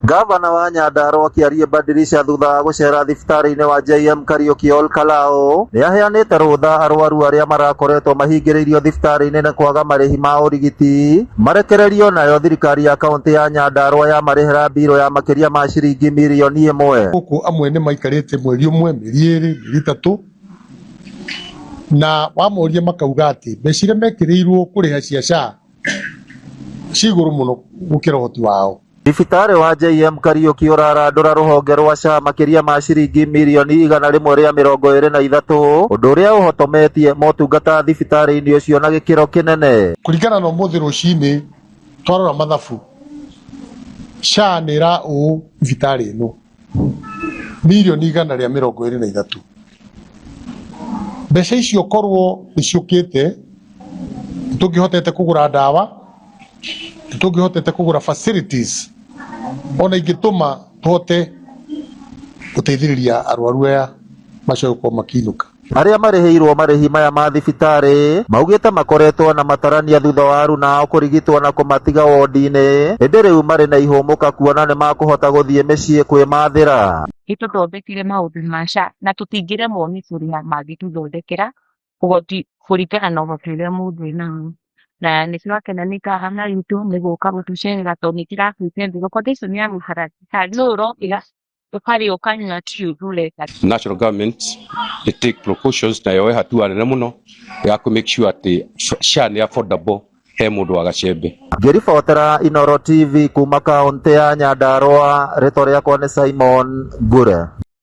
Gavana wa Nyandarua akĩaria Badirisha thutha wa gũcera thibitarĩ-inĩ wa JM Kariuki Ol Kalou nĩ aheanĩte rũtha arwaru arĩa marakoretwo mahingĩrĩirio thibitarĩ-inĩ nĩ kwaga marĩhi ma ũrigiti marekererio nayo thirikari ya kaunti ya Nyandarua yamarĩhĩra mbirũ ya makĩria ma ciringi mirioni ĩmwe. Gũkũ amwe nĩ maikarĩte mweri ũmwe, mĩeri ĩrĩ, mĩeri ĩtatũ, na wamoria makauga atĩ mbeca iria mekĩrĩirwo kũrĩha cia SHA ci igũrũ mũno gũkĩra ũhoti wao. Thibitarĩ wa JM Kariuki ũrarandũra rũhonge rwa SHA makĩria ma ciringi mirioni 123, ũndũ ũrĩa ũhotometie motungata thibitarĩ-inĩ ũcio na gĩkĩro kĩnene. Kũringana na ũmũthĩ rũcinĩ twarora mathabu, SHA nĩ ĩra ũũ thibitarĩ ĩno mirioni 123. Mbeca icio korwo nĩ ciũkĩte nĩ tũngĩhotete kũgũra ndawa, nĩ tũngĩhotete kũgũra facilities ona ingĩtũma tũhote gũteithĩrĩria arwaru aya macoke gũkorwo makĩinũka. Arĩa marĩhĩirwo marĩhi maya ma thibitarĩ maugĩte makoretwo na matarania thutha wa aruna ao kũrigitwo na kũmatiga wodi-inĩ, ĩndĩ rĩu marĩ na ihũmũka kuona nĩ makũhota gũthiĩ mĩciĩ kwĩmathĩra. Nĩ tũthondekire maũndũ ma SHA na tũtingĩremwo nĩ kũrĩha mangĩtũthondekera ũhoti kũringana na ũhoti ũrĩa mũndũ enaguo. Na nĩ tũrakena nĩ gavana witũ nĩ gũka gũtũcerera tondũ nĩ tũrakuĩte ngoro. Foundation ya gũikara thibitarĩ nũ ũrokĩra ũkarĩa ũkanyua ti ũndũ ũreka. National government ĩ take precautions na yoe hatua nene mũno ya kũ make sure atĩ SHA nĩ affordable he mũndũ wa gacembe. Ngĩribotera Inooro TV kuma kaũntĩ ya Nyandarua, rĩtwa rĩakwa nĩ Simon Ngure.